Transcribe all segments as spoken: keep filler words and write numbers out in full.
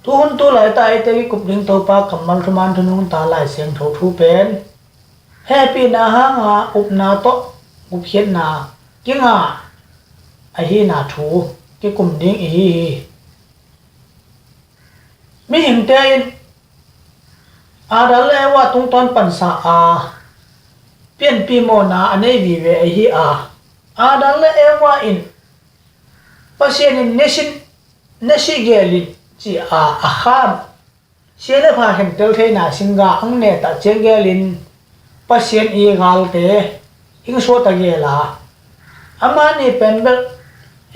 Tuhun tu laitah eite kikup ding Topa kammal thuman thunung ta Lai Siangtho thu pen hehpihna hanga upna tawh gupkhiatna kinga ahina thu kikum ding ihi hi. Mihingte in Adam le Eva tungtawn pansa a pianpih mawhna a nei vive ahi a, Adam le Eva in Pasian in nesin nesi gelin ci a a kham sia le pha khentel theina singga ang netah ciang gelin Pasian i galte hing suahta gela amani pen bel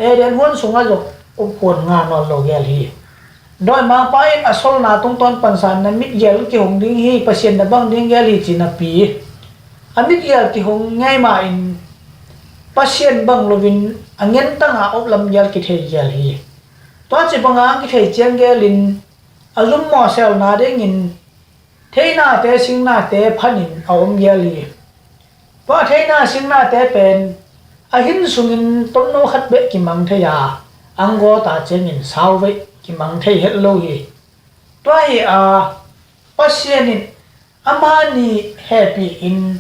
Eden huan sungah zong uphuan nga nawn lo gel hi. Dawimangpa in a solna tungtawn pansa na mitgel kihong ding hi, Pasian na bang ding gel hi ci napi a mitgel kihong ngei ma in Pasian bang lovin a ngentanga oplam gel kithei gel hi. Tua ci banga ang kithei ciang gelin a zummaw selna dingin theinate singnate phanin a om gel hi. Tua theina singnate pen a hin sungin tomno khat beh kimang thei a, anggawta ciangin sauveih kimang thei het lo hi. Tua hi a Pasian in amani hehpih in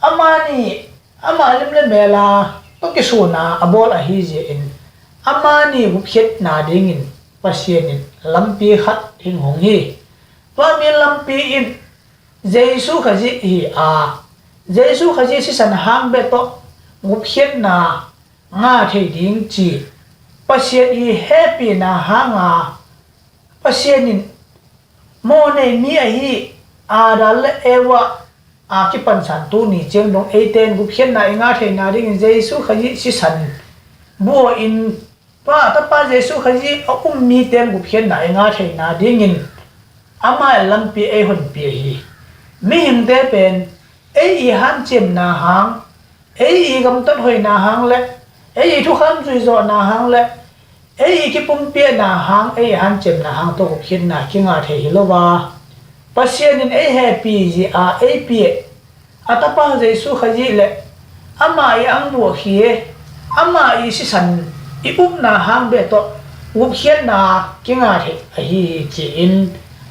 amani ama lim le mela tua kisuna a bawl ahi zia in amani gupkhiatna dingin Pasian in lampi khat hing hong hi. Tua mi lampi in Jesu Khazih hi a, Jesu Khazih sisan hang beh tawh gupkhiatna nga thei ding ci Pasian i hehpihna hanga Pasian in mawhnei mi ahi Adam le Eva a kipansan tuni ciang dong eite in gupkhiatna i nga theina dingin Jesu Khazih sisan bua in tua tapa Jesu Khazih a um mite in gupkhiatna i nga theina dingin amah lampi ei honpi ahi. Mihingte pen ei i hanciamna hang ei i gamtat hoihna hang le ei i thukham zuizawhna hang le ei i kipumpiahna hang ei i hanciamna hang tawh gupkhiatna kinga thei hi lo a, Pasian in ei hehpih zia ei piah a tapa Jesu Khazih le ama i angbuah khi ama i sisan i upna hang beh tawh gupkhiatna kinga thei ahi hi ci-in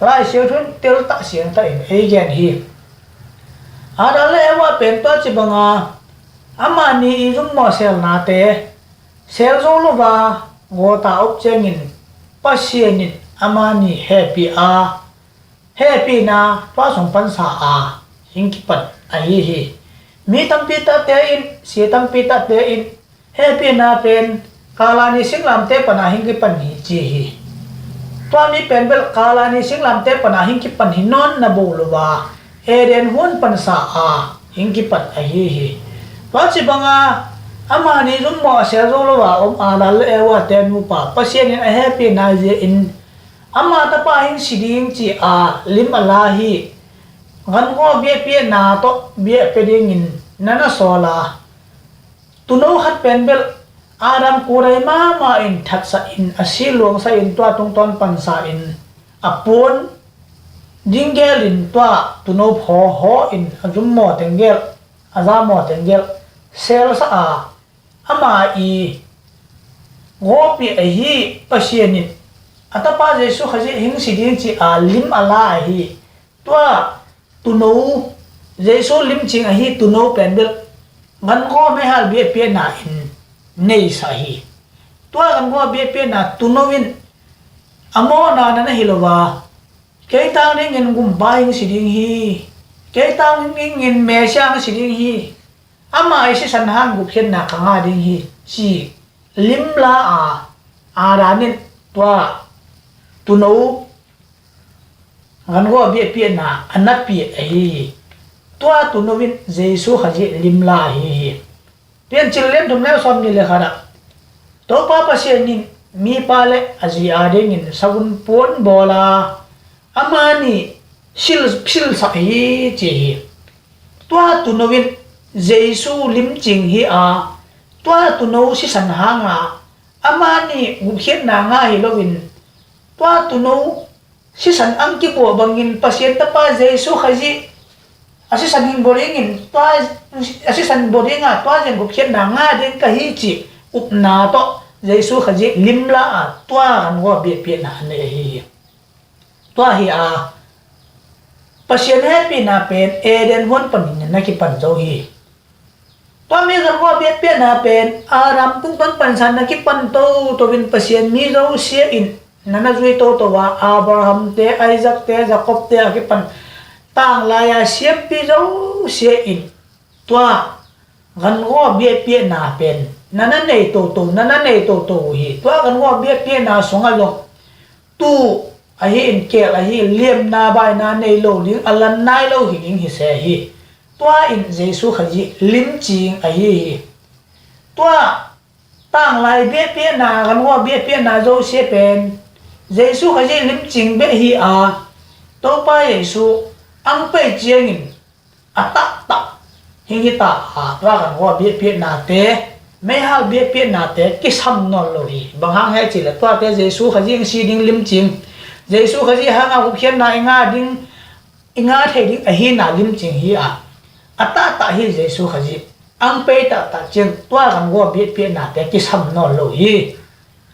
Lai Siangtho in teltah siangtah in ei gen hi. Adam le Eva pen tua ci banga amani i zummaw selnate sel zo lo va gawta op ciangin Pasian in amani hehpih a hehpihna tua sung pansa a hing kipan ahi hi. Mi tampi tahte in sia tampi tahte in hehpihna pen kalani singlamte pana hing kipan hi ci hi. Tua mi pen bel kalani singlamte pana hing kipan hi nawn na bo lo va Eden huan pansa a hing kipan ahi hi. Tua ci banga amani zummaw a sel zo lo va om Adam le Eva te nupa Pasian in a hehpihna zia in ama tapa hing si ding ci a lim a la hi. Gangaw biahpiahna tawh biahpia dingin na na sawl a tuuno khat pen bel Adam kurai mama in thatsa in a si luangsa in tua tungtawn pansa in a puan ding gelin tua tuuno phaw haw in a zummaw teng gel a zamaw teng gel selsa a ama i gawpi ahi Pasian in a tapa Jesu Khazih hing si ding ci a lim a la ahi. Tua tuuno Jesu limcing ahi tuuno pen bel gangaw meihal biahpiahna in neisa hi. Tua gangaw biahpiahna tuuno in a mawhna na na hi lo va kei tang dingin gumpa hing si ding hi. Kei tang dingin Messiah hing si ding hi. Ama i sisan hang gupkhiatna ka nga ding hi ci limla a Adam in tua tuuno gangaw biahpiahna a napi ahi hi. Tua tuuno in Jesu Khazih limla ahi hi. Piancil lian thum le sawm ni le khat ah Topa Pasian in mipa le a zi a dingin savun puan bawl a amani sil silsak hi ci hi. Tua tuuno in Jesu limcing hi a tua tuuno sisan hanga amani gupkhiatna nga hi loin tua tuuno sisan ang kibuah bangin Pasian tapa Jesu Khazih a sisan hing bawh dingin tua a sisan bawh dinga tua zin gupkhiatna nga ding ka hi ci upna tawh Jesu Khazih limla a tua gangaw biahpiahna a nei ahi hi. Tua hi a, Pasian hehpihna pen Eden huan panin na kipan zo hi. Tua mi ganhua biakpiakna pen Adam tungtawn pansan na kipan toto in Pasian mi zosia in na na zui toto a, Abraham te, Isaac te, Jacob te a kipan tanglai a siampi zosia in tua ganhua biakpiakna pen na na nei toto, na na nei toto uh hi. Tua ganhua biakpiakna sungah zong tu ahi in, kel ahi in, liamna baina nei lo ding, a lan nai lo hi ding hi se hi. Tua in Jesu Khazih limcing ahi hi. Tua tanglai biakpiakna, ganhua biakpiakna zosia pen Jesu Khazih limcing beh hi a, Topa Jesu ang pei ciangin a tahtah hing hi ta a, tua ganhua biakpiaknate, meihal biakpiaknate kisam nawn lo hi. Bang hang hiam cih leh tuate Jesu Khazih ang si ding limcing, Jesu Khazih hanga gupkhiatna i ngah ding, i ngah thei ding ahina limcing hi a, a tahtah hi Jesu Khazih ang pei tahtah ciang tua ganhua biakpiaknate kisam nawn lo hi.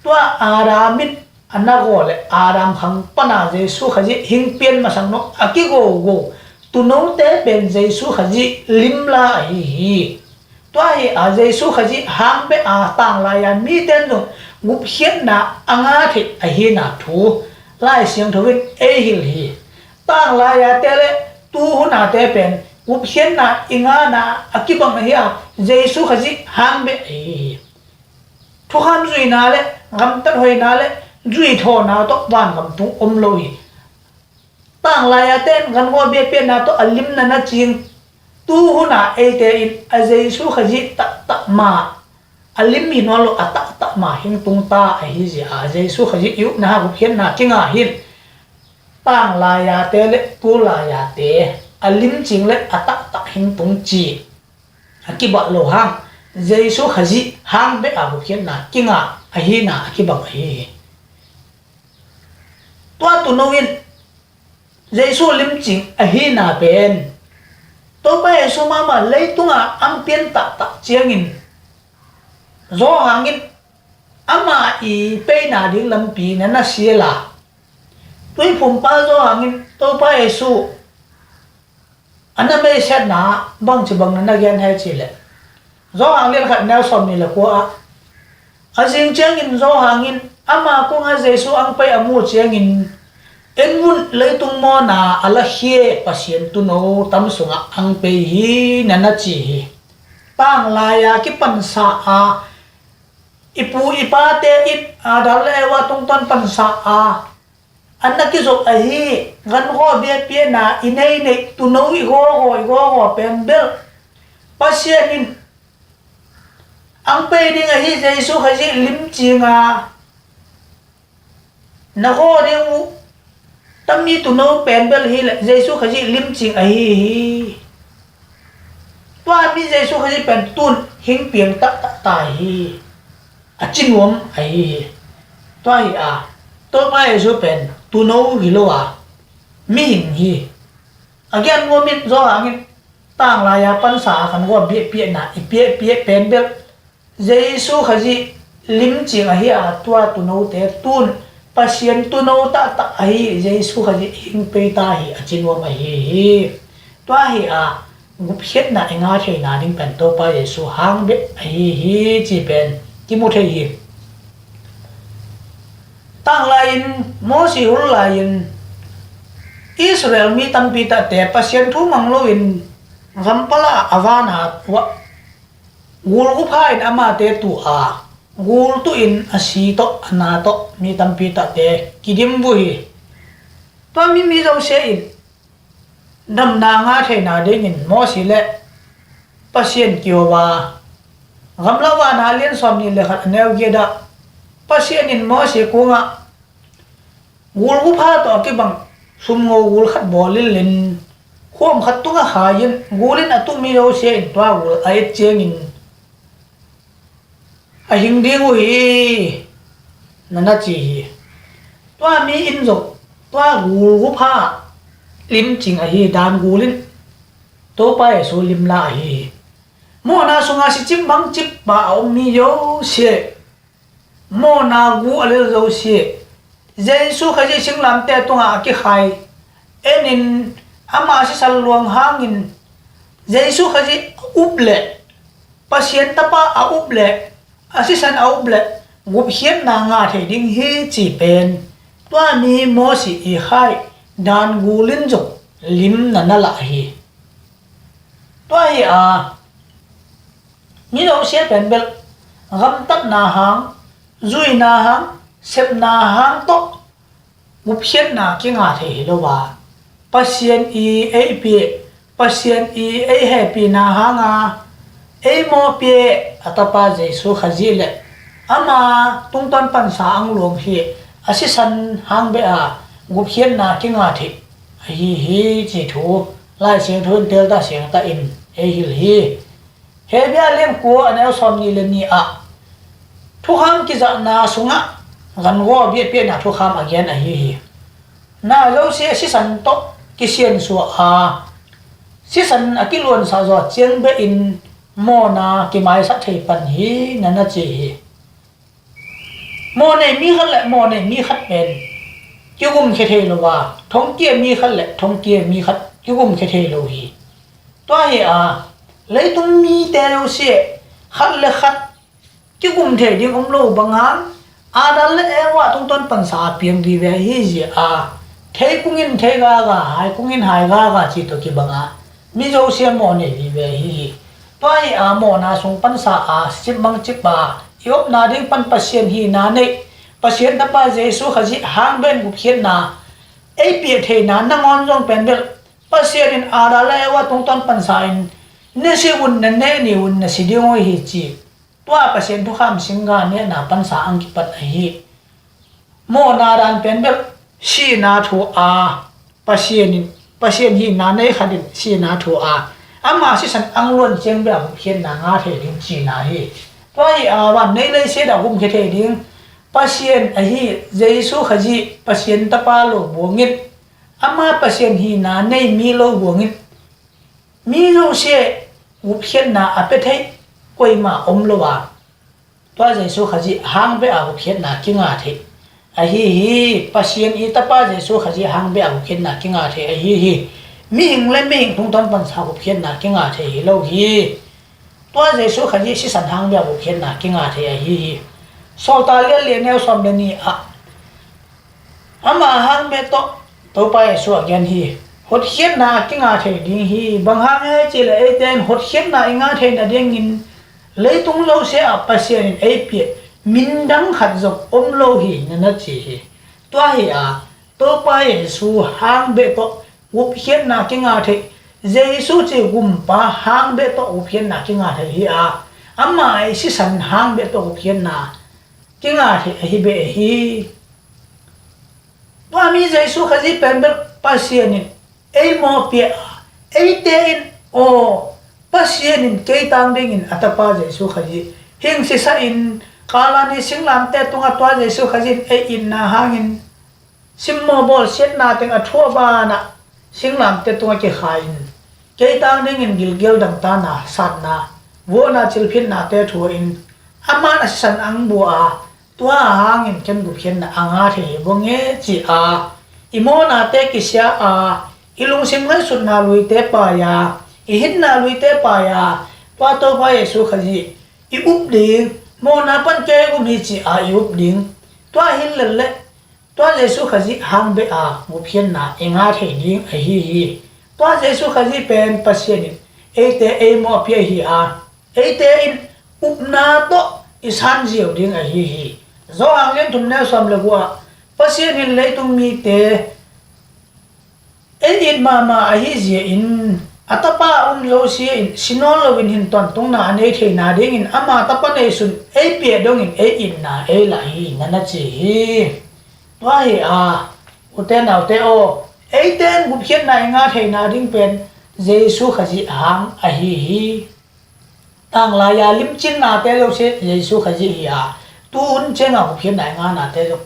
Tua Adam in a na gaw le Adam khang pana Jesu Khazih hing pian masak nung a kigogo tuunote pen Jesu Khazih limla ahi hi. Tua hi a, Jesu Khazih hang beh a tanglai a mite in zong gupkhiatna a ngah thei ahina thu Lai Siangtho in ei hilh hi. Tanglai a te le tu hun a te pen gupkhiatna i ngahna a kibang ahi a, Jesu Khazih hang beh ahi hi. Thukham zuihna le gamtat hoihna le zuih thawhna tawh vangam tung om lo hi. Tanglai a te in ganhua biakpiakna tawh a limna na cing, tu hun a eite in a Jesu Khazih tahtah ma a lim hi nawn lo, a tahtah ma hing tung ta ahi zia a, Jesu Khazih i upna gupkhiatna kingah hi. Tanglai a te le tulai a te a limcing le a tahtah hing tung ci a kibah lo hang, Jesu Khazih hang beh a gupkhiatna kingah ahina a kibang ahi hi. Tua tuuno in Jesu limcing ahina pen Topa Jesu mahmah leitungah ang pian tahtah ciangin Johan in ama i peina ding lampi na na sial a, Tuiphumpa Johan in Topa Jesu a na meisiatna bangci bang na na gen hiam cih leh, Johan lian khat neu sawmnih le kua ah, a zing ciangin Johan in ama kungah Jesu ang pei a muh ciangin, en un, leitung mawhna a lakhia Pasian tuuno tam sungah ang pei hi, na na ci hi. Tanglai a kipansa a, i pu i pate in Adam le Eva tungtawn pansa a, a na kizop ahi ganhua biakpiakna i neineih tuuno i gawgaw i gawgaw pen bel Pasian in ang pei ding ahi Jesu Khazih limcing a, na gaw ding uh tami tuuno pen bel hi le Jesu Khazih limcing ahi hi. Tua mi Jesu Khazih pen tun hing piang tahtah ta hi. A ci nuam ahi hi. Tua hi a, Topa Jesu pen tuuno hi lo a, mihing hi. A gen nuam in Johan in tanglai a pansa a ganhua biakpiakna i piakpiak pen bel Jesu Khazih limcing ahi a, tua tuunote tun Pasian tuuno tahtah ahi Jesu Khazih hing pei ta hi, a ci nuam ahi hi. Tua hi a, gupkhiatna i ngah theihna ding pen Topa Jesu hang beh ahi hi ci pen kimu thei hi. Tanglai-in Mosi hun lai-in Israel mi tampi tahte Pasian thu mang loin gampala a van a tuah, gul gupha in amate tuh a, gul tuh in a si tawh a na tawh mi tampi tahte kidim uh hi. Tua mi mi zosia in damna ngah theihna dingin Mosi le Pasian kiho a, Gamla Van a lian sawmnih le khat a neu giat ah Pasian in Mosi kungah gul gupha tawh a kibang sumngo gul khat bawl inlin, khuam khat tungah khai in, gul in a tuh mi zosia in tua gul a et ciangin a hing ding uh hi, na na ci hi. Tua mi in zong tua gul gupha limcing ahi dan gul in Topa Jesu limla ahi hi. Mawhna sungah sicip bangcip pa a om mi zosia, mawhna gu a lel zosia, Jesu Khazih singlamteh tungah a kikhai enin ama sisan luang hangin Jesu Khazih a up leh, Pasian Tapa a up leh, a sisan a up leh gupkhiatna ngah thei ding hi ci pen tua mi Moses i khai dan gulin zong limna na lah hi. Tua hi a, mi zosia pen bel gamtatna hang, zuina hang, sepna hang tawh gupkhiatna kinga thei hi lo a, Pasian i ei pia, Pasian i ei hehpihna hanga ei mawhpia a Tapa Jesu Khazih le ama tungtawn pansa ang luang hi a sisan hang beh a gupkhiatna kinga thei ahi hi ci thu Lai Siangtho in telta siangta in ei hilh hi. Hebru lian kua a neu sawm nih le nih ah thukham kizahna sungah gangaw biakpiakna thukham a gen ahi hi. Na zosia sisan tawh kisiansuah a, sisan a kiluansak zawh ciang behin mawhna kimaisak thei pan hi na na ci hi. Mawh nei mi khat le mawh nei mi khat pen kigumkhia thei lo a, thongkia mi khat le thongkia mi khat kigumkhia thei lo hi. Tua hi a, leitung mite zosia khat le khat kigum thei ding om lo bang hang, Adam le Eva tungtawn pansa a piang vive ahi zia a, thei kungin thei gaga, hai kungin hai gaga ci tawh kibang a, mi zosia mawh nei vive ahi hi. Tua hi a, mawhna sung pansa a cipmang cip a, i opna ding pan Pasian hihna nei, Pasian Tapa Jesu Khazih hang beh in gupkhiatna ei pia theina nangawn zong pen bel Pasian in Adam le Eva tungtawn pansa in, ne si un, na neh ni un, na si ding uh hi ci. Tua Pasian thukham singga nehna pansa ang kipat ahi. Mawhna dan pen bel sihna thu a, Pasian in, Pasian hihna nei khat in sihna thu a, ama sisan ang luan ciang beh a gupkhiatna ngah thei ding cihna hi. Tua hi a, van nei leiset a gumkhia thei ding Pasian ahi Jesu Khazih Pasian Tapa lo buangin, ama Pasian hihna nei mi lo buangin, mi zosia gupkhiatna a pia thei koima om lo a, tua Jesu Khazih hang beh a gupkhiatna kinga thei ahi hi. Pasian i Tapa Jesu Khazih hang beh a gupkhiatna kinga thei ahi hi. Mihing le mihing tungtawn pansa gupkhiatna kinga thei hi lo hi. Tua Jesu Khazih sisan hang beh a gupkhiatna kinga thei ahi hi. Sawltak lian li a neu sawm le nih ah ama hang beh tawh Topa Jesu a gen hi. Hotkhiatna kinga thei ding hi. Bang hang e ci le eite in hotkhiatna i ngah theina dingin leitung zosia ah Pasian in ei pia min dang khat zong om lo hi na na ci hi. Tua hi a, Topa Jesu hang beh tawh gupkhiatna kinga thei, Jesu ci gumpa hang beh tawh gupkhiatna kinga thei hi a, ama ei sisan hang beh tawh gupkhiatna kinga thei ahi beh hi. Tua mi Jesu Khazih pen bel Pasian in ei mawhpia a, eite in aw, Pasian in kei tang dingin a Tapa Jesu Khazih hing sisa in Kalvari singlamteh tungah tua Jesu Khazih in ei itna hangin simmawh bawlsiatna teng a thuah banah singlamteh tungah kikhai in kei tang dingin gilkial dangtana, satna, vuahna, cilphitnate thuah in aman a sisan ang bua a, tua hangin ken gupkhiatna a ngah thei hi bang e ci a, i mawhnate kisia a, i lungsim ngaihsutna luite pai a, i hinna luite pai a, tua Topa Jesu Khazih i up ding, mawhna pan kei gum hi ci a i up ding. Tua hi lel le tua Jesu Khazih hang beh a gupkhiatna i ngah thei ding ahi hi. Tua Jesu Khazih pen Pasian in eite ei mawhpia hi a, eite in upna tawh i san ziau ding ahi hi. Johan lian thum neu sawm le guk ah Pasian in leitung mite ei it mahmah ahi zia in a Tapa a um zosia in si nawn loin hin tawntungna a nei theina dingin ama Tapa neisun ei pia dongin ei itna ei lah hi na na ci hi. Tua hi a, ute naute aw, eite in gupkhiatna i ngah theina ding pen Jesu Khazih hang ahi hi. Tanglai-a limcinnate zosia Jesu Khazih hi a, tu hun cianga gupkhiatna i ngahnate zong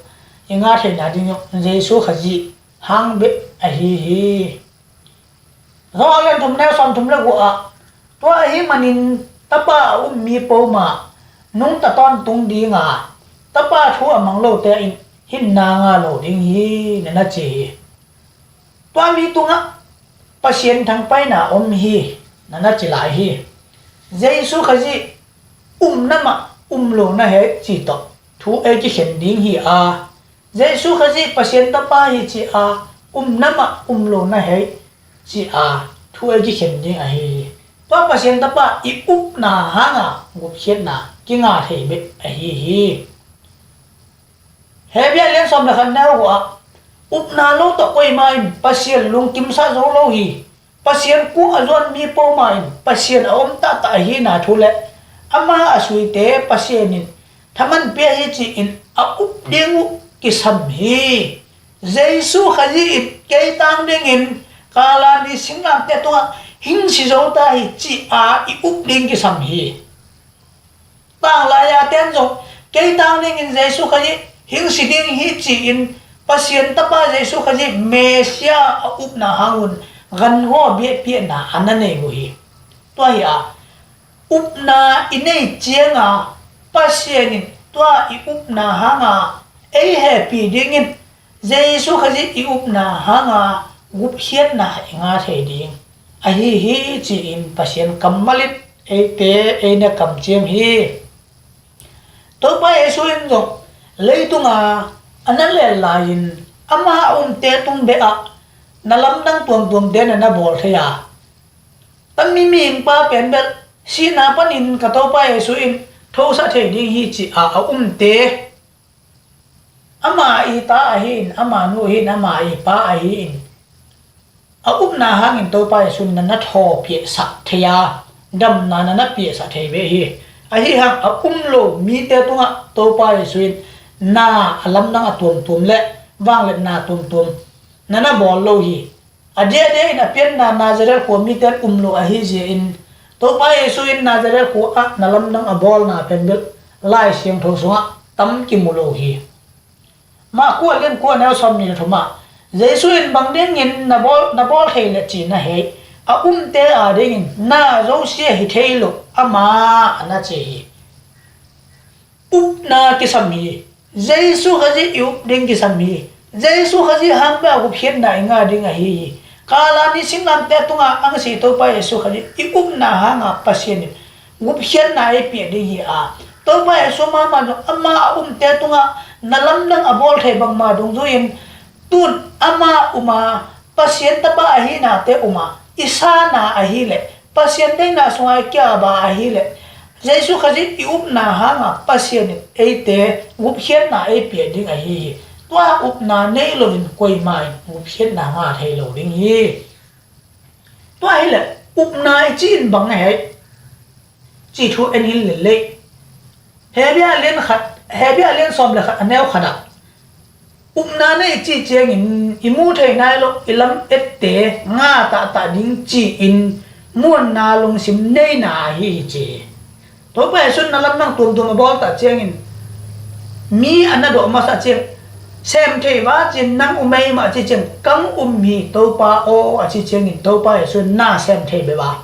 i ngah theina ding zong Jesu Khazih hang beh ahi hi. Johan lian thum neu sawm thum le guk ah, tua ahi manin Tapa a um mi poma nungta tawntung dinga, Tapa thu a mang lote in hinna ngah lo ding hi, na na ci hi. Tua mi tungah Pasian thangpaihna om hi, na na ci lai hi. Jesu Khazih upna mah um lo na hei ci tawh thu ei kikhen ding hi a, Jesu Khazih Pasian Tapa hi ci a upna mah um lo na hei ci a thu ei kikhen ding ahi hi. Tua Pasian Tapa i upna hanga gupkhiatna kinga thei bek ahi hi. Hebru lian sawm le khat neu kua ah, upna lo tawh koima in Pasian lungkimsa zo lo hi. Pasian kung a zuan mi poma in Pasian a om taktak ahina thu le ama a suite Pasian in thaman pia hi ci-in a up ding uh kisam hi. Jesu Khazih in kei tang dingin Kalvari singlamteh tungah hing si zo ta hi ci a i up ding kisam hi. Tanglai-a ten zong kei tang dingin Jesu Khazih hing si ding hi ci-in Pasian Tapa Jesu Khazih Messiah a upna hangun gangaw biahpiahna a na nei uh hi. Tua hi a, upna i nei cianga Pasian in tua i upna hanga ei hehpih dingin Jesu Khazih i upna hanga gupkhiatna i ngah thei ding ahi hi ci-in Pasian kammal in eite ei na kamciam hi. Topa Jesu in zong leitunga a na lel lai-in ama a umte tung beh ah na lamdang tuamtuamte na na bawl thei a, a mi mihingpa pen bel sihna panin ka Topa Jesu in thosah thei ding hi ci a a umte, ama i ta ahi in, ama nu ahi in, ama i pa ahi in, a upna hangin Topa Jesu in na na thawpiahsak thei a, damna na na piahsak thei ve hi. Ahi hang a um lo mite tungah Topa Jesu in na a lamdang a tuamtuam le vangliatna tuamtuam na na bawl lo hi. A diakdiak in a pianna Nazareth khua mite in um lo ahi zia in Topa Jesu in Nazareth khua ah na lamdang a bawlna pen bel Lai Siangtho sungah tam kimu lo hi. Mah kua lian kua neu sawm nih le thum ah Jesu in bang dingin na bawl, na bawl thei le ci na hei a umte a dingin na zosia hi thei lo ama a na ci hi. Upna kisam hi. Jesu Khazih i up ding kisam hi. Jesu Khazih hang bek a gupkhiatna i ngah ding ahi hi. Kalvari singlamteh tunga ang si Topa Jesu Khazih i upna hanga Pasian in gupkhiatna ei piah ding hi a, Topa Jesu mahmah zong ama a umte tunga na lamdang a bawl thei bangma dungzui in tun ama uma Pasian Tapa ahinate uma i sana ahileh Pasian deihna sunga i kiaba ahileh Jesu Khazih i upna hanga Pasian in eite gupkhiatna ei piah ding ahi hi. Tua upna nei loin koima in gupkhiatna ngah thei lo ding hi. Tua hileh upna i ci in bang na hei ci thu en hin lelei. Hebru lian khat, Hebru lian sawm le khat a neu khat ah upna nei i ci ciangin i mu thei nai lo i lam ette nga tahtah ding ci-in muanna lungsim neina ahi hi ci hi. Topa Jesu in na lamdang tuamtuam a bawl ta ciangin mi a na dawh masa ciang sem thei va ci-in nang um ei mah ci ciang kang um hi Topa aw a ci ciangin Topa Jesu in na sem thei beba.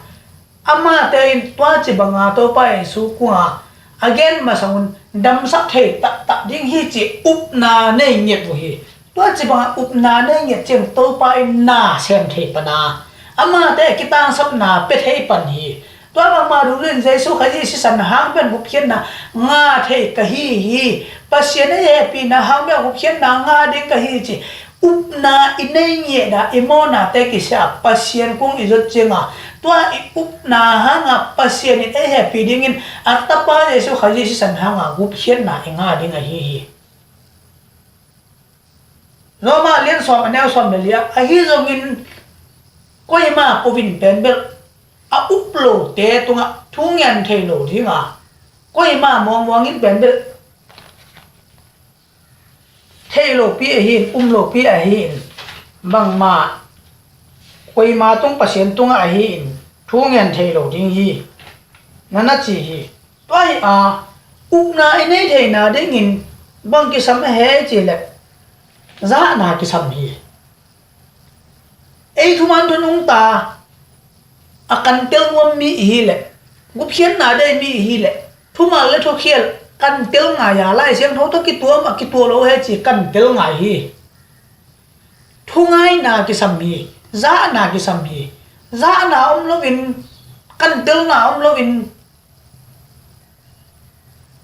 Amate in tua ci banga Topa Jesu kunga a gen masangun damsak thei taktak ding hi ci upna nei ngiat uh hi. Tua ci banga upna nei ngiat ciang Topa in na sem thei pana amate kitangsapna pia thei pan hi. Tua bangma dungzui in Jesu Khazih sisan hang pen gupkhiatna ngah thei ka hi hi. Pasian a hehpihna hang pen gupkhiatna ngah ding ka hi ci upna i nei ngiatna i mawhnate kisia Pasian kung i zot cianga tua i upna hanga Pasian in ei hehpih dingin a Tapa Jesu Khazih sisan hanga gupkhiatna i ngah ding ahi hi. Roma lian sawm a neu sawm le li ah ahi zongin koima povin pen bel a up lote tungah thu ngen thei lo dinga koima muangmuangin pen bel thei lopi ahi in um lopi ahi in bangma koima tung Pasian tungah ahi in thu ngen thei lo ding hi. Na na ci hi. Tua hi a upna i nei theina dingin bang kisam a hei ci le zahna kisam hi. Ei thuman thunung ta a kan tel nuam mi ihi leh gupkhiatna dei mi ihi leh thuman le thukhial Kan tel ngai a, Lai Siangtho tawh kituah mah kituah lo he ci kan tel ngai hi. Thungaina kisam hi, zahna kisam hi. Zahna om loin, kan telna om loin,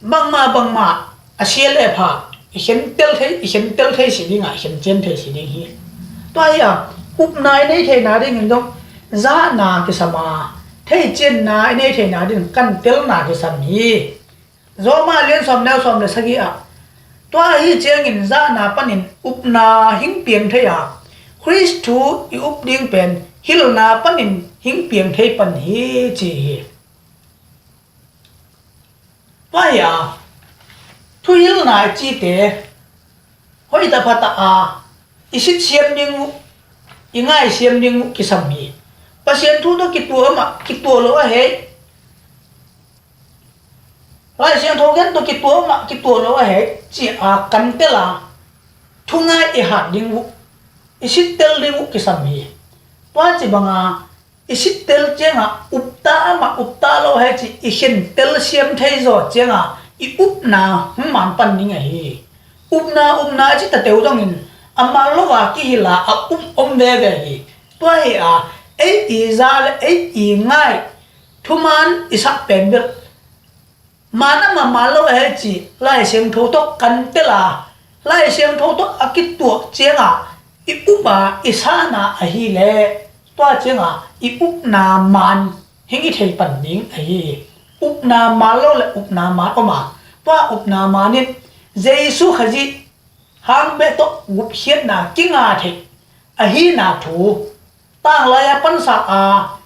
bangmah bangmah a sia le pha i khen tel thei, i khen tel thei si ding a, i khen cian thei si ding hi. Tua hi a, upna i nei theihna dingin zong zahna kisam a, theicianna i nei theihna dingin kan telna kisam hi. Roma lian sawm neu sawm le sagih ah, tua ahi ciangin zahna panin upna hing piang thei a, Khrist thu i up ding pen hilhna panin hing piang thei pan hi ci hi. Tua hi a, thuhilhna i cite hoih tak pha tak a, i sit siam ding uh, i ngai siam ding uh kisam hi. Pasian thu tawh kituah amah kituah lo a hei, Lai Siangtho gen tawh kituah amah kituah lo a hei ci a kan tel a, thungai i hat ding uh, i sit tel ding uh kisam hi. Tua ci banga i sit tel cianga upta amah upta lo he ci i khen tel siam thei zaw cianga i upna hong man pan ding ahi. Upna upna a ci tateu zongin a man lo a kihilh a a up om veve hi. Tua hi a, ei i za le ei i ngai thuman i sak pen bel man amah man lo a he ci Lai Siangtho tawh kan tel a, Lai Siangtho tawh a kituah cianga i up a i sahna ahi le, tua cianga i upna man hing i thei pan ding ahi hi. Upna man lo le upna man om a, tua upna man in Jesu Khazih hang beh tawh gupkhiatna kinga thei ahina thu, tanglai a pansa a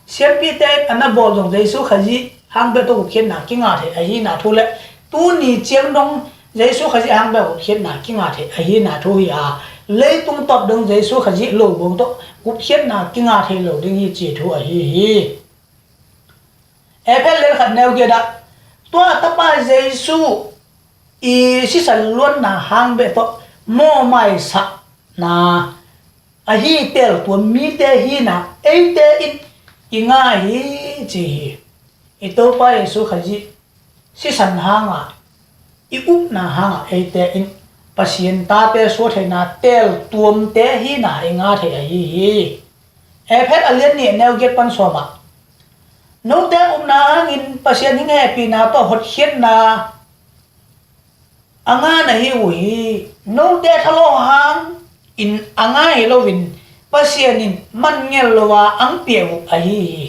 siampite in a na bawl zong Jesu Khazih hang beh tawh gupkhiatna kinga thei ahina thu le tuni ciang dong Jesu Khazih hang beh gupkhiatna kinga thei ahina thu hi a, leitung tawp dong Jesu Khazih lo bawng tawh gupkhiatna kinga thei lo ding hi ci thu ahi hi. Efesa lian khat neu giat ah, tua tapa Jesu i sisan luanna hang beh tawh mawhmaisakna ahi teltuam mite hina eite in i ngai hi ci hi. I Topa Jesu Khazih sisan hanga i upna hanga eite in Pasian tate suatheina teltuamte hina i nga thei ahi hi. Efesa a lian nih neu giat pan sawm ah, note upna hangin Pasian hing hehpihna tawh hotkhiatna a nga na hi uh hi. Note thalawh hangin a nga hi loin Pasian in man ngel lo a ang pia uh ahi hi.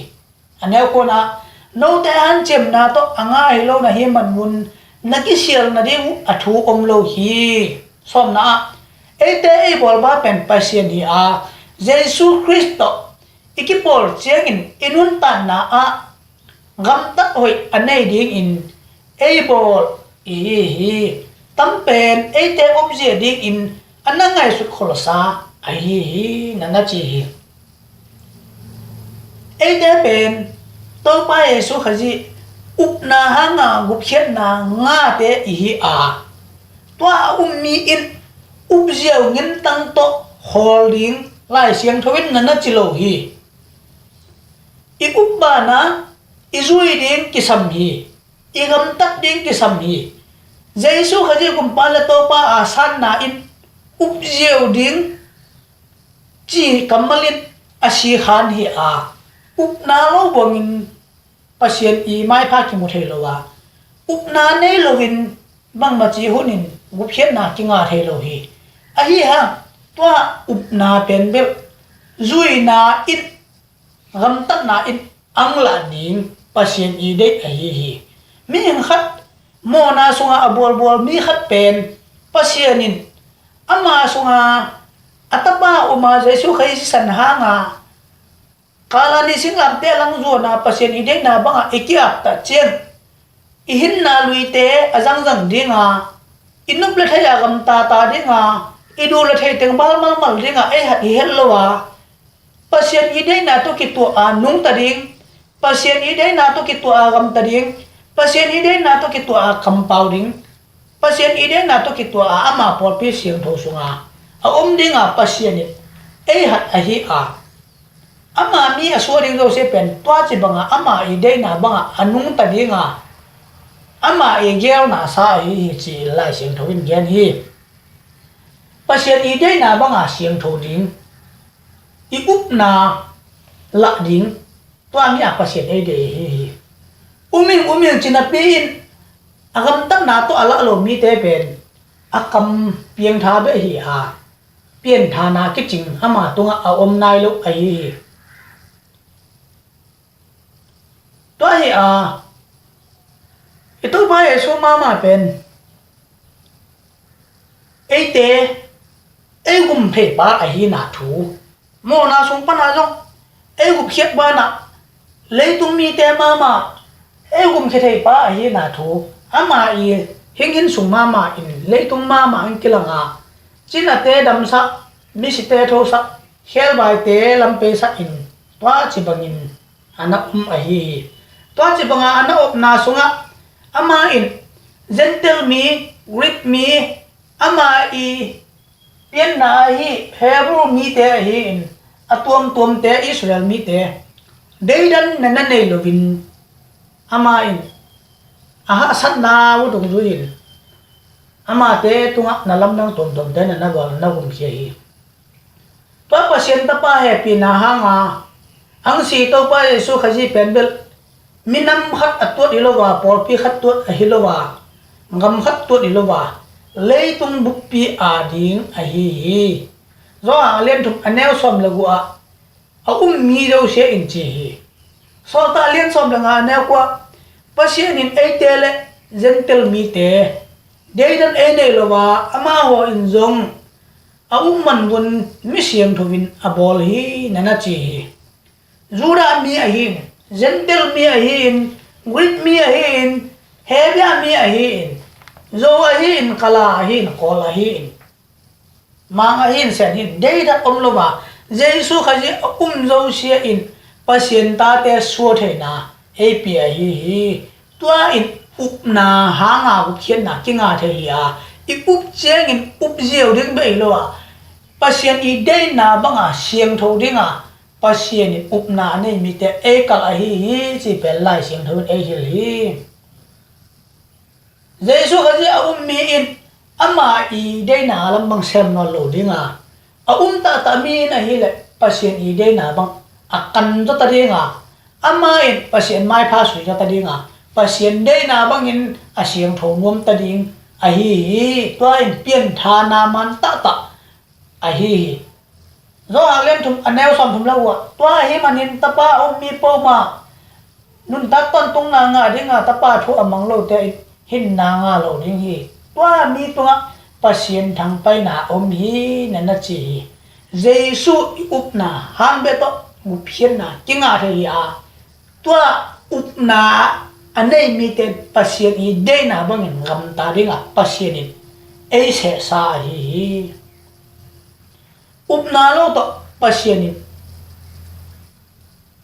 A neu kuan ah, note hanciamna tawh a nga hi lo na hi manun na kisial nading uh a thu om lo hi. Sawmna ah, eite ei bawlba pen Pasian hi a, Jesu Khrist tawh i kipawl ciangin i nuntakna ah gamtat hoih a nei dingin ei bawl i hi hi. Tampen eite omzia dingin a na ngaihsut kholsa ahi hi, na na ci hi. Eite pen Topa Jesu Khazih upna hanga gupkhiatna ngate i hi a, tua a um mi in upziau ngintang tawh khawl ding Lai Siangtho in na na ci lo hi. I upbana i zui ding kisam hi. I gamtat ding kisam hi. Jesu Khazih kumpa le Topa a sanna in upziau ding ci kammal in a sikhan hi a, upna lo buangin Pasian i maipha kimu thei lo a, upna nei loin bangmaci hunin gupkhiatna kinga thei lo hi. Ahi hang tua upna pen bel zuina in gamtatna in ang lah ding Pasian i deih ahi hi. Mihing khat mawhna sunga a bualbual mi khat pen Pasian in ama sunga a tapa uma Jesu Khazih sisan hanga Kalvari singlamteh a lang zuana Pasian i deihna banga i kiaptah ciang i hinna luite a zangzang dinga, i nup le thei a gamtata dinga, i duh le thei teng balmalmal dinga ei hat hi het lo a, Pasian i deihna tawh kituah a nungta ding, Pasian i deihna tawh kituah a gamta ding, Pasian i deihna tawh kituah a kampau ding, Pasian i deihna tawh kituah a ama pawlpi siangtho sunga a om dinga Pasian in ei hat ahi a, ama mi a suah ding zosia pen tua ci banga ama i deihna banga a nungta dinga ama i geelna sa ahi hi ci-in Lai Siangtho in gen hi. Pasian i deihna banga siangtho ding, i upna lah ding, tua mi a Pasian ei deih ahi hi. Um ing, um ing ci napi in a gamtatna tawh a lah lo mite pen a kam piangtha beh hi a, pianthana kicing ama tungah a om nai lo ahi hi. Tua hi a, i Topa Jesu mahmah pen eite ei gum theipa ahina thu, mawhna sung pana zong ei gupkhiat banah leitung mite mahmah ei gumkhia theipa ahina thu, ama i hing inn sung mahmah in leitung mahmah in kilanga, cinate damsah, misite thosah, khelvaite lampeisah in tua ci bangin a na um ahi hi. Tua ci banga a na upna sungah ama in Gentile mi, Greek mi, ama i pianna ahi Hebrew mite ahi in, a tuamtuamte Israel mite deidan na na nei loin ama in a hahsatna uh dungzui in amate tungah na lamdang tuamtuamte na na gual na gumkhia hi. Tua Pasian Tapa hehpihna hanga ang si Topa Jesu Khazih pen bel minam khat a tuat hi lo a, pawlpi khat tuat ahi lo a, gam khat tuat hi lo a, leitung buppi a ding ahi hi. Johan a lian thum a neu sawm le guk ah a um mi zosia in ci hi. Sawltak a lian sawm le nga a neu kua, Pasian in eite le Gentile mite deidan ei nei lo a, amaho in zong a um manvun mi siangtho in a bawl hi na na ci hi. Judah mi ahi in, Gentile mi ahi in, Greek mi ahi in, Hebia mi ahi in, Zo ahi in, Kala ahi in, Kawl ahi in, Mang ahi in, Sen ahi in, deidan om lo a, Jesu Khazih a um zosia in Pasian tate suah theihna ei pia ahi hi. Tua in upna hanga gupkhiatna kinga thei hi a, i up ciangin up ziau ding bek hi lo a, Pasian i deihna banga siangtho dinga Pasian in upna a nei mite ei kalh ahi hi ci pen Lai Siangtho in ei hilh hi. Jesu Khazih a um mi in ama i deihna lam bang sem nawn lo dinga, a um tahtah mi in ahileh Pasian i deihna bang a kan zawta dinga, ama in Pasian maipha sui zawta dinga, Pasian deihna bangin a siangtho nuamta ding ahi hi. Tua in pianthana man tahtah ahi hi. Johan lian thum a neu sawm thum le guk ah, tua ahi manin Tapa a um mi poma nuntak tawntungna ngah dinga Tapa thu a mang lote in hinna ngah lo ding hi. Tua mi tungah Pasian thangpaihna a om hi na na ci hi. Jesu i upna hang beh tawh gupkhiatna kingah thei hi a, tua upna a nei mite Pasian i deihna bangin gamta dinga Pasian in ei sehsa ahi hi. Upna lo tawh Pasian in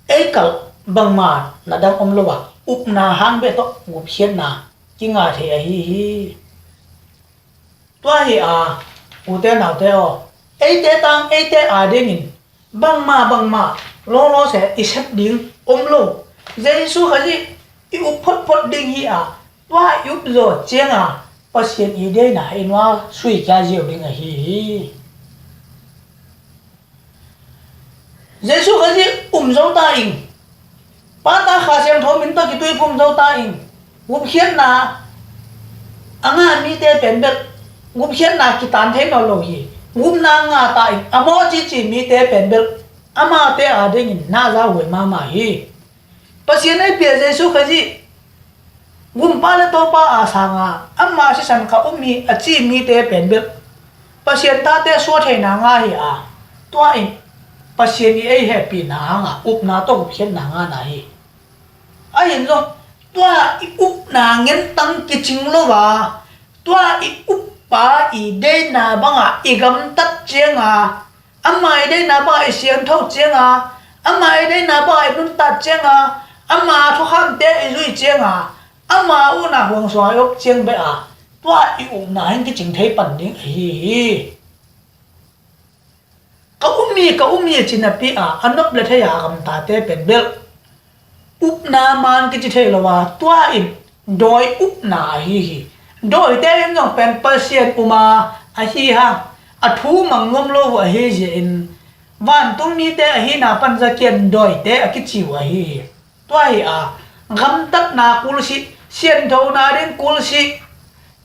ei kalh bangmah na dang om lo a, upna hang beh tawh gupkhiatna kingah thei ahi hi. Tua hi a, ute naute aw, eite tang eite a dingin bangmah bangmah lawlaw se i sep ding om lo. Jesu Khazih i up photphot ding hi a, tua i up zawh cianga Pasian i deihna i nual suikia ziau ding ahi hi. Jesu Khazih um zo ta ing. Pata Kha Siangtho min tawh kituiphum zo ta ing. Gupkhiatna a ngah mite pen bel gupkhiatna kitan thei nawn lo hi. Gupna ngah ta ing a mawh cici mite pen bel amate a dingin na zauhuai mahmah hi. Pasian ei pia Jesu Khazih Gumpa le Topa a sanga ama sisan ka um hi a ci mite pen bel Pasian tate suah theihna ngah hi a, tua in Pasian i ei hehpihna hanga upna tawh gupkhiatna ngahna hi. Ahin zong tua i upna ngentang kicing lo a, tua i uppa i deihna banga i gamtat cianga, ama i deihna banga i siangtho cianga, ama i deihna banga i nuntat cianga, ama thukhamte i zui cianga, ama upna huang suanga i op ciang beh a, tua i upna hing kicing thei pan ding ahi hi. Ka um hi, ka um hi ci napi a a nop le thei a gamtate pen bel upna man kici thei lo a, tua in dawi upna ahi hi. Dawite in zong pen Pasian um a, ahi hang a thu mang nuam lo uh ahi zia in, vantung mite ahina pan zakian dawite a kici uh ahi hi. Tua hi a, gamtatna kulsih, sianthona ding kulsih,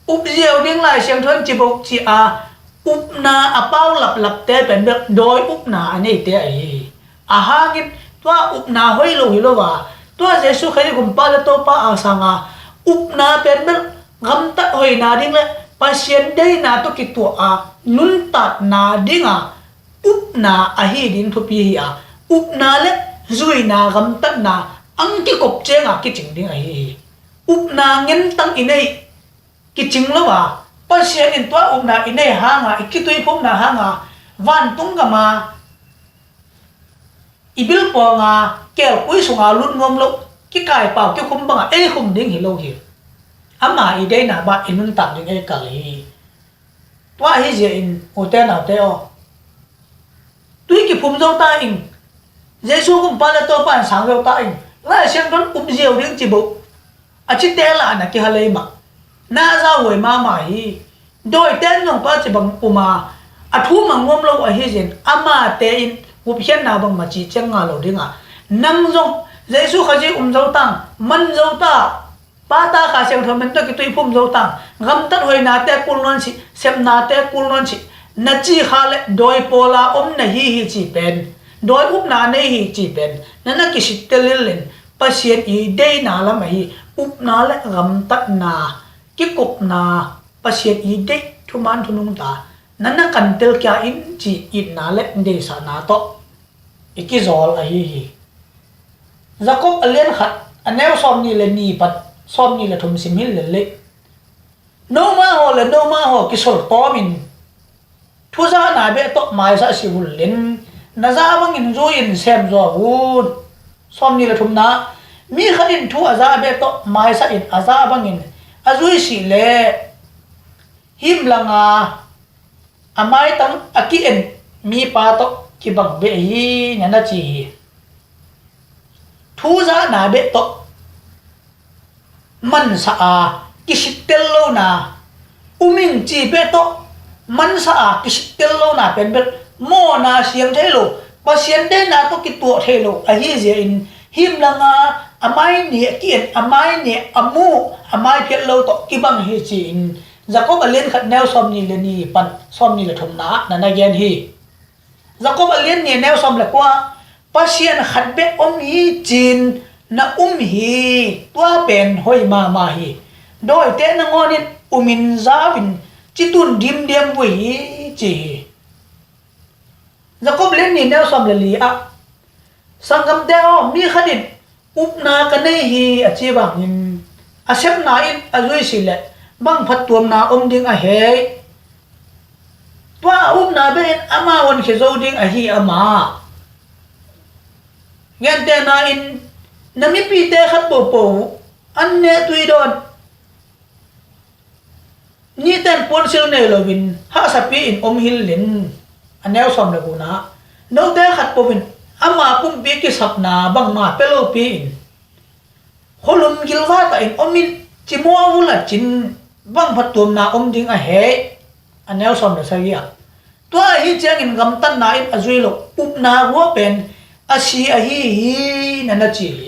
upziau ding Lai Siangtho in ci bok ci a, upna a pau laplapte pen bel dawi upna a neite ahi hi. A hangin tua upna hoih lo hi lo a, tua Jesu Khazih Gumpa le Topa a sanga upna pen bel gamtat hoihna ding le Pasian deina tawh kituah a nuntakna dinga upna ahi ding thupi hi a, upna le zuina gamtatna ang kikop cianga kicing ding ahi hi. Upna ngentang i nei kicing lo a, Pasian in tua upna i nei hanga, i kituiphumna hanga, vantung gama i bilpawnga kelkui sunga lut nuam lo, kikaipau kikhum banga ei khum ding hi lo hi. Ama i deina bang i nuntak ding ei kal hi. Tua ahi zia in ute naute aw, tui kiphum zo ta ing. Jesu Gumpa le Topa in sang zo ta ing. Lai Siangtho in upziau ding ci bok a cite la na kihalei mah. Na zauhuai mahmah hi. Dawite in zong tua ci bang um a, a thu mang nuam lo ahi zia in, amate in gupkhiatna bangmah ci ciang ngah lo dinga, nang zong Jesu Khazih um zo tang, man zo ta, Pa, Ta, Kha Siangtho min tawh kituiphum zo tang, gamtat hoihnate kul nawn sih, sepnate kul nawn sih, na ci kha le dawi pawla om na hi hi ci pen, dawi upna nei hi ci pen na na kisittel lel in, Pasian i deina lam ahi upna le gamtatna, kikopna, Pasian i deih thuman thunungta na na kantel kia in ci itna le deisahna tawh i kizawl ahi hi. Jakob a lian khat, a neu sawmnih le nih pan sawmnih le thum sim hi lel leh, nomau haw le nomau haw kisawl tawmin thuzahna beh tawh maisah sih uh leh, na zah bangin zui-in sem zaw un. Sawmnih le thumna, mi khat in thu a zah beh tawh maisah in a zah bangin a zui sih leh, himlanga a maitang a ki-en mipa tawh kibang beh hi, na na ci hi. Thuzahna beh tawh mansa a kisittel lona, um ing ci beh tawh mansa a kisittel lona pen bel mawhna siang thei lo, Pasian deina tawh kituah thei lo ahi zia in, himlanga a mai nih a ki-en, a mai nih a mu, a mai phiat lo tawh kibang hi ci-in, Jakob a lian khat neu sawmnih le nih pan sawmnih le thumna ah na na gen hi. Jakob a lian nih neu sawm le kua, Pasian khat bek om hi ci-in na um hi, tua pen hoih mahmah hi. Dawite nangawnin umin zau-in citun dimdiam vui hi ci hi. Jakob lian nih neu sawm le li ah, sanggamte aw, mi khat in upna ka nei hi a ci bangin a sepna in a zui sih leh bang phattuamna om ding a hei. Tua a upna beh in ama honkhia zo ding ahi ama. Gentehna in na mipite khat popo an neh tui dawn, niten puansil nei loin hahsapi in om hil leh, a neu sawm le gukna, note khat po in ama pumpi kisapna bangmah pia lopi in khualum gilvata in om in cimuah vul a cin bang phattuamna om ding a hei, a neu sawm le sagih ah. Tua ahi ciangin gamtatna in a zui lo upna ruah pen a si ahi hi, na na ci hi.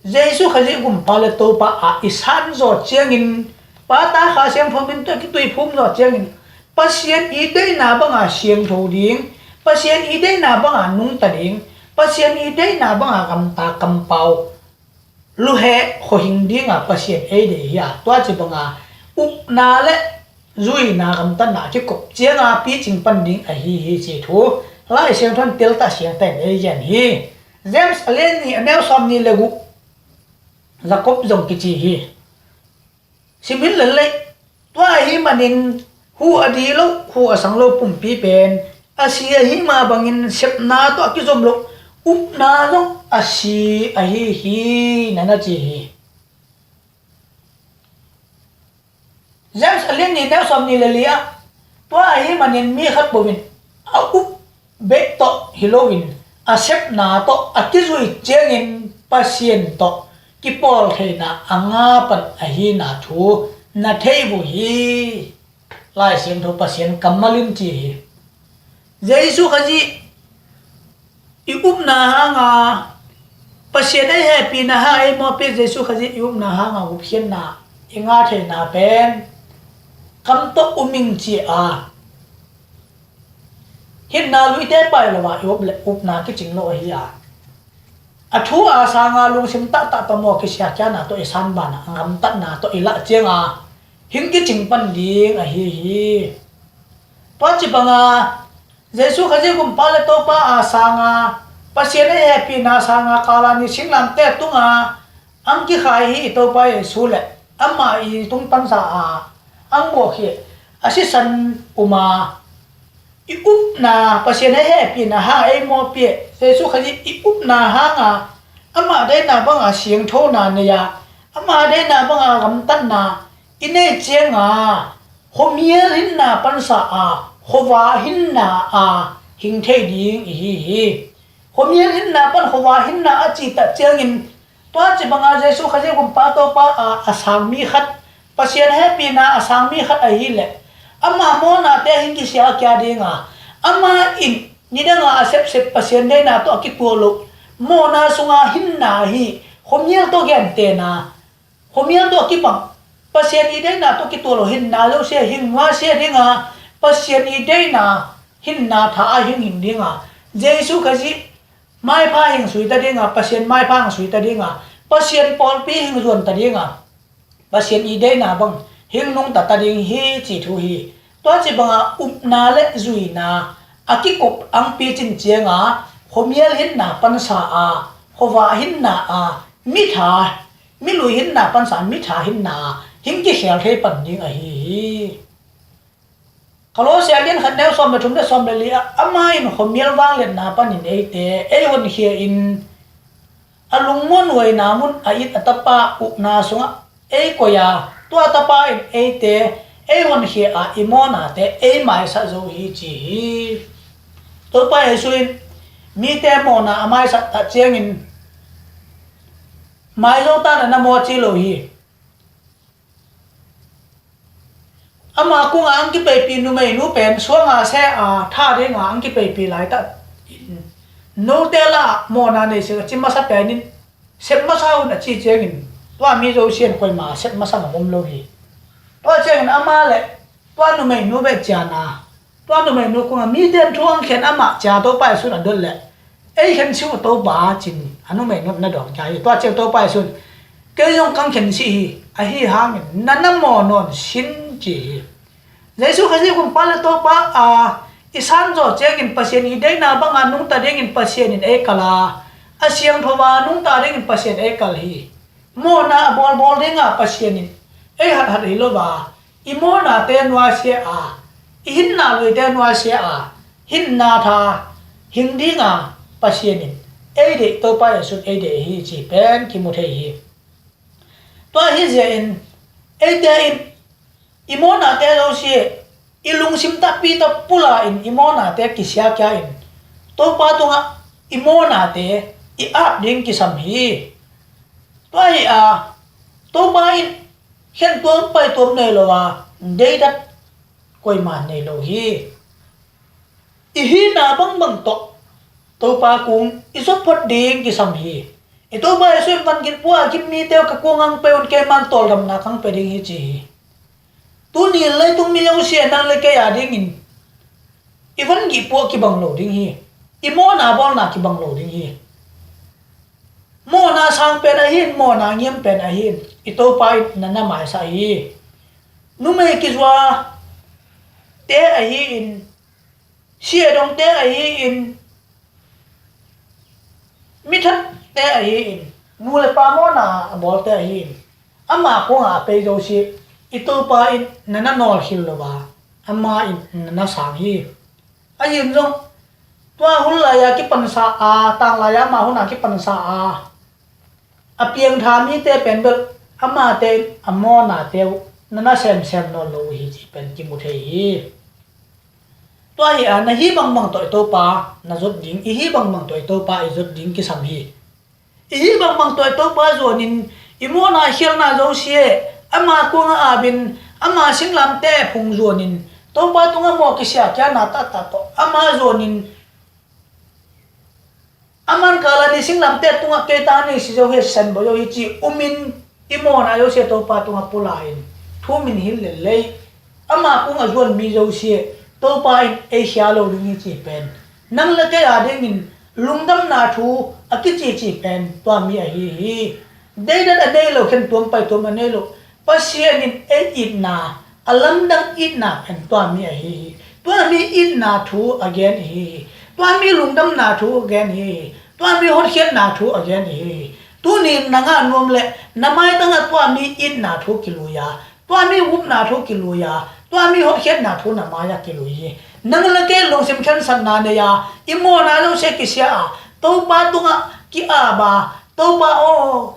Jesu Khazih Gumpa le Topa a i san zawh ciangin, Pa, Ta, Kha Siangtho min tawh kituiphum zawh ciangin, Pasian i deihna banga siangtho ding, Pasian i deihna banga nungta ding, Pasian i deihna banga gamta kampau luheh khuahing dinga Pasian ei deih hi a, tua ci banga upna le zuina gamtatna a kikop cianga picing pan ding ahi hi ci thu Lai Siangtho in teltah siangtah in ei gen hi. James a lian nih a neu sawmnih le guk, Jakob zong kici hi. Sim hi lel leh, tua ahi manin huh a di lo, huh a sang lo pumpi pen a si ahi mah bangin sepna tawh a kizom lo upna zong a si ahi hi, na na ci hi. James a lian nih neu sawmnih le li ah, tua ahi manin mi khat po in a up beh tawh hi loin a sepna tawh a kizui ciangin Pasian tawh kipawl theihna a nga pan ahina thu na thei uh hi. Lai Siangtho Pasian kammal in ci hi. Jesu Khazih i upna hanga, Pasian ei hehpihna hanga ei mawhpi, Jesu Khazih i upna hanga gupkhiatna i nga theihna pen kam tawh um ing ci a, hinna luite pai lo a i up le upna kicing lo ahi a, a thu a sanga lungsim taktak tawh maw kisiakiana tawh i sanbana a gamtatna tawh i lah cianga hing kicing pan ding ahi hi. Tua ci banga Jesu Khazih kumpa le Topa a sanga, Pasian ei hehpihna sanga kalani singlamte tunga ang kikhai hi i Topa Jesu le ama i tung pansa a ang buak hi. A sisan uma i upna, Pasian ei hehpihna hanga ei mawhpi, Jesu Khazih i upna hanga ama deihna banga siangthona nei a, ama deihna banga gamtatna i nei cianga khuamial hinna pansa a khuava hinna a hing thei ding ihi hi. Khuamial hinna pan khuava hinna a cihtak ciangin, tua ci banga Jesu Khazih kumpa Topa a a sang mi khat, Pasian hehpihna a sang mi khat ahileh ama mawhnate hing kisiakia dinga, ama in nidanga a sepsep Pasian deihna tawh a kituah loh mawhna sunga hinna hi. Khuamial tawh gentehna, khuamial tawh kibang, Pasian i deihna tawh kituah loh hinna zosia hing nuasia dinga, Pasian i deihna hinna tha a hing hing dinga, Jesu Khazih maipha hing suita dinga, Pasian maipha hing suita dinga, Pasian pawlpi hing zuanta dinga, Pasian i deihna bang hing nungta ta ding hi ci thu hi. Tua ci banga upna le zuina a kikop ang picin cianga khuamial hinna pansa a, khuava hinna a, mitha, milui hinna pansa a mitha hinna a hing kikhel thei pan ding ahi hi. Kolosia lian khat neu sawm le thum le sawm le li ah, ama in khuamial vangliatna panin eite ei honkhia in, a lungmuan huaina mun a it a Tapa ukna sungah ei koih a, tua Tapa in eite ei honkhia a, i mawhnate ei maisak zo hi ci hi. Topa Jesu in mite mawhna a maisak tak ciangin mai zo ta na na maw ci lo hi. Ama kungah ang kipeipi numeinu pen suanga se a tha dinga ang kipeipi laitak in, note lah mawhna nei sik a ci masa penin sep masa un a ci ciangin, tua mi zosian koima sep masa na om lo hi. Tua ciangin ama le tua numeinu beh ciana, tua numeinu kungah mite thu ang khen amah cia Topa Jesu in a dot leh, ei khen sik uh Topa cin a numeinu na dawng cia hi. Tua ciang Topa Jesu in kei zong kang khen sik hi, ahi hangin na na maw nawn sin ci hi. Jesu Khazih kumpa le Topa a i san zawh ciangin Pasian i deihna banga nungta dingin Pasian in ei kal a, a siangtho a nungta dingin Pasian ei kal hi. Mawhna a bawlbawl dinga Pasian in ei hathat hi lo a, i mawhnate nuasia a, i hinna luite nuasia a, hinna tha hing dinga Pasian in ei deih, Topa Jesu in ei deih hi ci pen kimu thei hi. Tua hi zia in eite in i mawhnate zosia i lungsim takpi tak pula in i mawhnate kisiakia in Topa tungah i mawhnate i ap ding kisam hi. Tua hi a, Topa in khen tuam pai tuam nei lo a, deidat koima nei lo hi. I hihna bangbang tawh Topa kung i zop phot ding kisam hi. I Topa Jesu in van gik pua a gik mite uh ka kung ang pe un, keiman tawldamna kang pe ding hi ci hi. Tuni in leitung mi zosian nang le kei a dingin i van gik pua kibang lo ding hi. I mawhna bawlna kibang lo ding hi. Mawhna sang pen ahin, mawhna ngiam pen ahin i Topa in na na maisak hi. Numei kizuate ahi in, siadongte ahi in, mithatte ahi in, nu le pa mawhna a bawlte ahi in, ama kungah a pei zosia i Topa in na na nawlkhil lo a, ama in na na sang hi. Ahi in zong tua hun lai-a kipansa a, tanglai-a ama hun a kipansa a, a piangtha mite pen bel amate in a mawhnate uh na na semsem nawn lo uh hi ci pen kimu thei hi. Tua hi a, na hih bangbang tawh i Topa na zot ding, i hih bangbang tawh i Topa i zot ding kisam hi. I hih bangbang tawh Topa zuanin, i mawhna khialhna zosia ama kungah apin, ama singlamteh phung zuanin, Topa tungah mawh kisiahkhiatna tahtah tawh ama zuanin, aman kalan i singlamteh tungah kei ta ni si zo hi, sisan bawi zo hi ci umin, i mawhna zosia Topa tungah pulahin, thu min hil lel lei, ama kungah zuan mi zosia Topa in ei khia lo ding hi ci pen, nang le kei a dingin lungdamna thu a kicici pen tua mi ahi hi. Deidan a nei lo, khen tuam pai tuam a nei lo, Pasian in ei itna, a lamdang itna pen tua mi ahi hi. Tua mi itna thu a gen ihi hi. Tua mi lungdamna thu a gen ihi hi. Tua mi hotkhiatna thu a gen ihi hi. Tuni nang a nuam le na maitangah tua mi itna thu kilui a, tua mi upna thu kilui a, tua mi hotkhiatna thu na mai-ah kilui hi. Nang le kei lungsim khensatna nei a, i mawhna zosia kisia a, Topa tungah ki-ap a, Topa aw,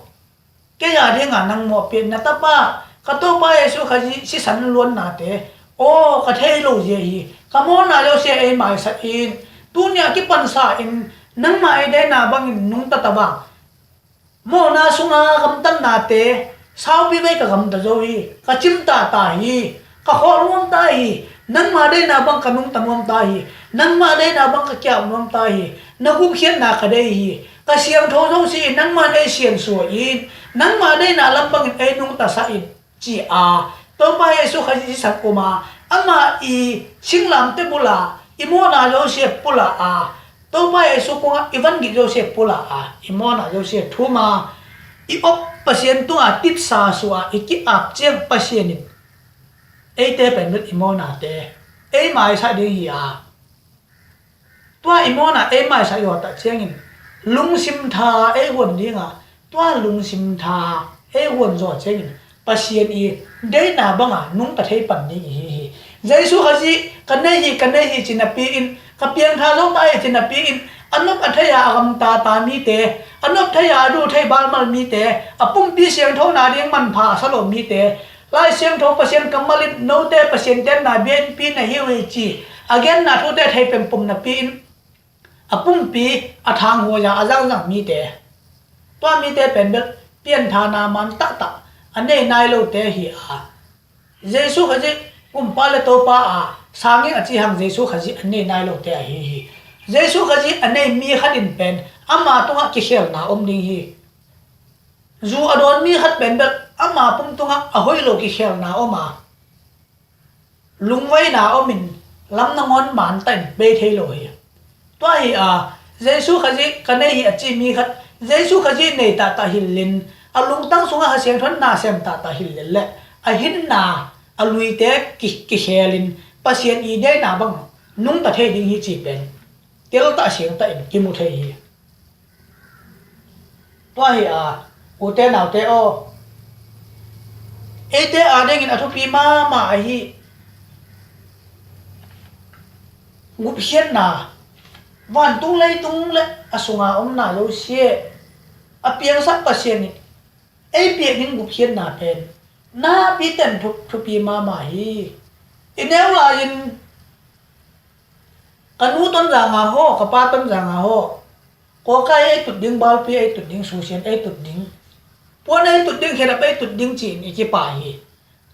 kei a dinga nang mawhpih na tapa, ka Topa Jesu Khazih sisan luannate aw ka thei lo zia hi. Ka mawhna zosia ei maisak in. Tuni-ah kipansa in nangmah ei deihna bangin nungta ta vang. Mawhna sunga gamtatnate saupi vei ka gamta zo hi. Ka cimta ta hi. Ka khawh nuam ta hi. Nangmah deihna bang ka nungta nuam ta hi. Nangmah deihna bang ka ki-ap nuam ta hi. Na gupkhiatna ka dei hi. Ka siangtho zosia in nangmah in ei siansuah in, nangmah deihna lam bangin ei nungta sa in, ci a, Topa Jesu Khazih sisan um a, ama i singlamteh bul a, i mawhna zosia pula a, Topa Jesu kungah i vangik zosia pula a, i mawhna zosia thum a, i op Pasian tunga tipsa suah a, i ki-ap ciang Pasian in eite pen bel i mawhnate ei maisak ding hi a, tua i mawhna ei maisak zawh tak ciangin lungsim tha ei huan ding a, tua lungsim tha ei huan zawh ciangin Pasian i deihna banga nungta thei pan ding ihi hi. Jesu Khazih ka nei hi, ka nei hi ci napi in, ka piangtha zo ta hi ci napi in, a nop a thei a, a gamta ta mite, a nop thei a, a duh thei balmal mite, a pumpi siangthona ding manpha a sa lo mite, Lai Siangtho Pasian kammal in note Pasian tenna biakinn na hi uh hi ci a genna thute thei pempum napi in, a pumpi a thanghuai a, a zangzang mite, tua mite pen bel pianthana man tahtah a nei nai lote hi a, Jesu Khazih Kumpa le Topa a sangin a ci hang Jesu Khazih a nei nai lote ahi hi. Jesu Khazih a nei mi khat in pen ama tungah kikhelna om ding hi. Zu a dawn mi khat pen bel ama pum tungah a hoih lo kikhelna om a, lungvaina omin lam nangawn man tah in bei thei lo hi. Tua hi a, Jesu Khazih ka nei hi a ci mi khat, Jesu Khazih nei tahtah hillin, a lungtang sungah Kha Siangtho in na sem tahtah hillin le a hinna a luite ki, kikhelin Pasian i deihna bang nungta thei ding hi ci pen teltah siangtah in kimu thei hi. Tua hi a, ute naute aw, eite a dingin a thupi mahmah ahi gupkhiatna, vantung leitung le a sunga omna zosia a piangsak Pasian in ei piak ding gupkhiatna pen napi ten thu, thupi mahmah hi. I neu lai-in ka nu Tonzang a haw, ka pa Tonzang a haw, kawkai ei tut ding, balpi ei tut ding, susian ei tut ding, puan ei tut ding, khedap ei tut ding ci-in i kipai hi.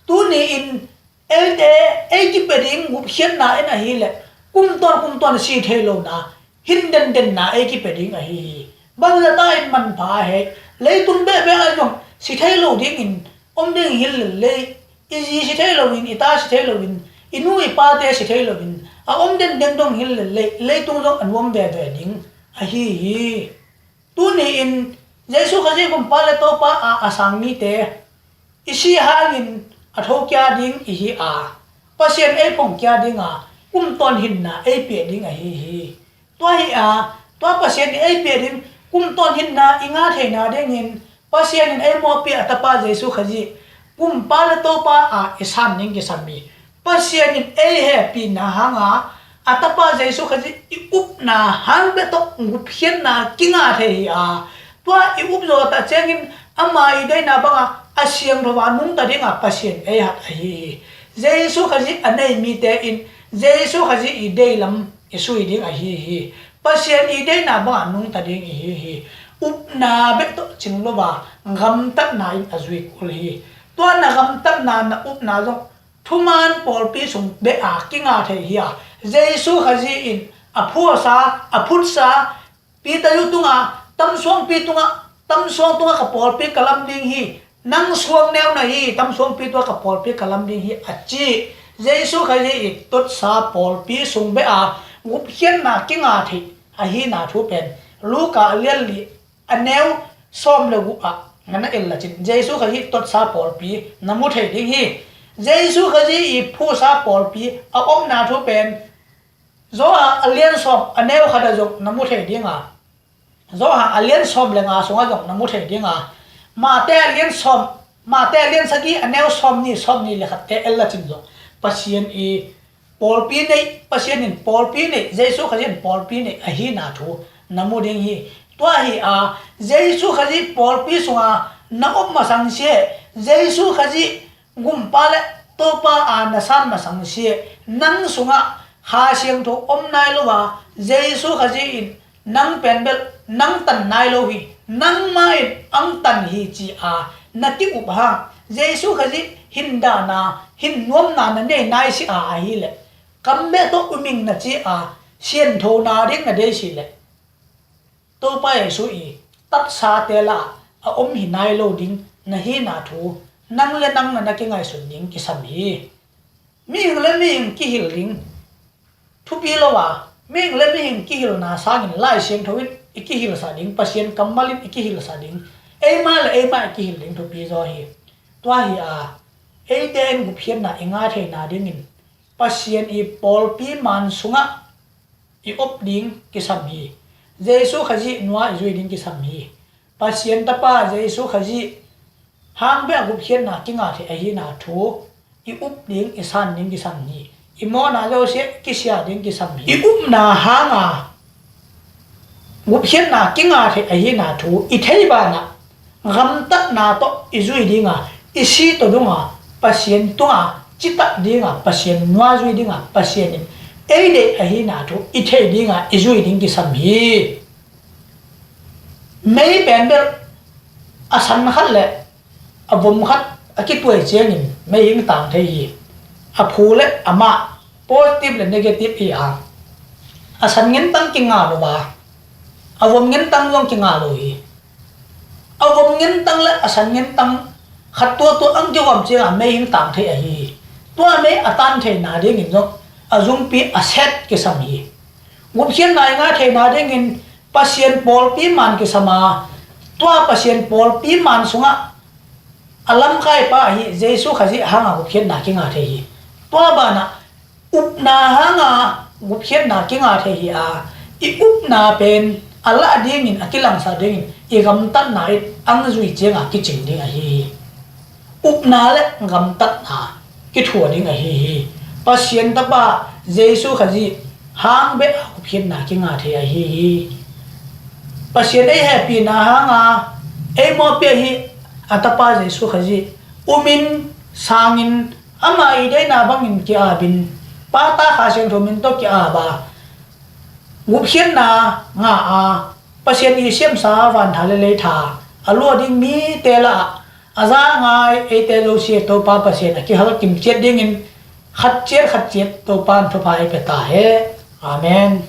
Tuni-in eite ei kipia ding gupkhiatna in ahileh kum tawn kum tawn si thei lona, hin dendenna ei kipia ding ahi hi. Bangzah ta in manpha a hei, leitung behbeh ah zong si thei lo dingin om ding hi lel lei, i zi si thei loin, i ta si thei loin, i nu i pate si thei loin, a om denden dong hi lel lei, leitung zong a nuam veve ding ahi hi. Tuni-in Jesu Khazih Kumpa le Topa a a sang mite i si hangin a thokia ding ihi a, Pasian ei phongkia dinga kum tawn hinna ei pia ding ahi hi. Tua hi a, tua Pasian in ei pia ding kum tawn hinna i ngah theihna dingin Pasian in ei mawhpih a Tapa Jesu Khazih Kumpa le Topa a i san ding kisam hi. Pasian in ei hehpihna hanga a Tapa Jesu Khazih i upna hang beh tawh gupkhiatna kingah thei hi a, tua i up zawh tak ciangin ama i deihna banga a siangtho a nungta dinga Pasian ei hat ahi hi. Jesu Khazih a nei mite in Jesu Khazih i dei lam i sui ding ahi hi. Pasian i deihna banga nungta ding ihi hi. upna bek tawh cing lo a, gamtatna in a zui kul hi. Tua na gamtatna, na upna zong thuman pawlpi sung bek a kinga thei hi a, Jesu Khazih in a phuasa, a phutsa, Peter tungah, tamsuangpi tungah, tamsuang tungah ka pawlpi ka lam ding hi. Nang suang neu na hi, tamsuangpi tungah ka pawlpi ka lam ding hi, a ci. Jesu Khazih i totsa pawlpi sung bek a gupkhiatna kinga thei ahina thu pen Luka a lian li, a neu sawm le guk ah na na en lecin Jesu Khazih totsa pawlpi na mu thei ding hi. Jesu Khazih i phusa pawlpi a omna thu pen Johan a lian sawm a neu khat ah zong na mu thei ding a, Johan a lian sawm le nga sungah zong na mu thei ding a, Mate a lian sawm, Mate a lian sagih a neu sawm nih, sawm nih le khatte en lecin zong Pasian i pawlpi nei, Pasian in pawlpi nei, Jesu Khazih in pawlpi nei ahina thu na mu ding hi. Tua hi a, Jesu Khazih pawlpi sunga na om masang sia, Jesu Khazih gumpa le Topa a na san masang sia, nang sungah Kha Siangtho om nai lo a, Jesu Khazih in nang pen bel nang tan nai lo hi, nangmah in ang tan hi ci a na ki-up hang, Jesu Khazih hindahna, hinnuamna na nei nai si a ahileh, kam bek tawh uming na ci a sianthona ding na deih sileh, Topa Jesu i tatsate lah a om hi nai lo ding na hina thu nang le nang na na kingaihsun ding kisam hi. Mihing le mihing kihil ding thupi lo a, mihing le mihing kihilna sangin Lai Siangtho in i kihilsa ding, Pasian kammal in i kihilsa ding, eima le eima i kihil ding thupi zaw hi. Tua hi a, eite in gupkhiatna i ngah theihna dingin Pasian i pawlpi man sungah i op ding kisam hi. Jesu Khazih nua i zui ding kisam hi. Pasian Tapa Jesu Khazih hang bek a gupkhiatna kingah thei ahina thu i up ding, i san ding kisam hi. I mawhna zosia kisia ding kisam hi. I upna hanga gupkhiatna kingah thei ahina thu i thei banah gamtatna tawh i zui dinga, i si tawh dunga Pasian tunga citak dinga, Pasian nua zui dinga, Pasian in ei deih ahina thu i thei dinga i zui ding kisam hi. Mei pen bel a san khat le a vom khat a kituai ciangin mei hing tang thei hi. A phu le a mah, positive le negative hi a, a san ngentang kingah lo a, a vom ngentang zong kingah lo hi. A vom ngentang le a san ngentang khat tuaktuak ang kihawm ciangah mei hing tang thei ahi hi. Tua mei a tan theihna dingin zong a zungpi a set kisam hi. Gupkhiatna i ngah theihna dingin Pasian pawlpi man kisam a, tua Pasian pawlpi man sungah a lamkaipa ahi Jesu Khazih hanga gupkhiatna kingah thei hi. Tua banah upna hanga gupkhiatna kingah thei hi a, i upna pen a lah dingin, a kilangsak dingin i gamtatna in ang zui cianga kicing ding ahi hi. Upna le gamtatna kithuah ding ahi hi. Pasian Tapa Jesu Khazih hang bek a gupkhiatna kingah thei ahi hi. Pasian ei hehpihna hanga ei mawhpih ahi a Tapa Jesu Khazih umin, sangin, ama i deihna bangin ki-apin, Pa, Ta, Kha Siangtho min tawh ki-ap a, gupkhiatna ngah a, Pasian i siamsa vantha le leitha a luah ding mite lah a za ngai eite zosia Topa Pasian a kihalkim ciat dingin khat ciat khat ciat Topa in thupha ei pia ta hen. Amen.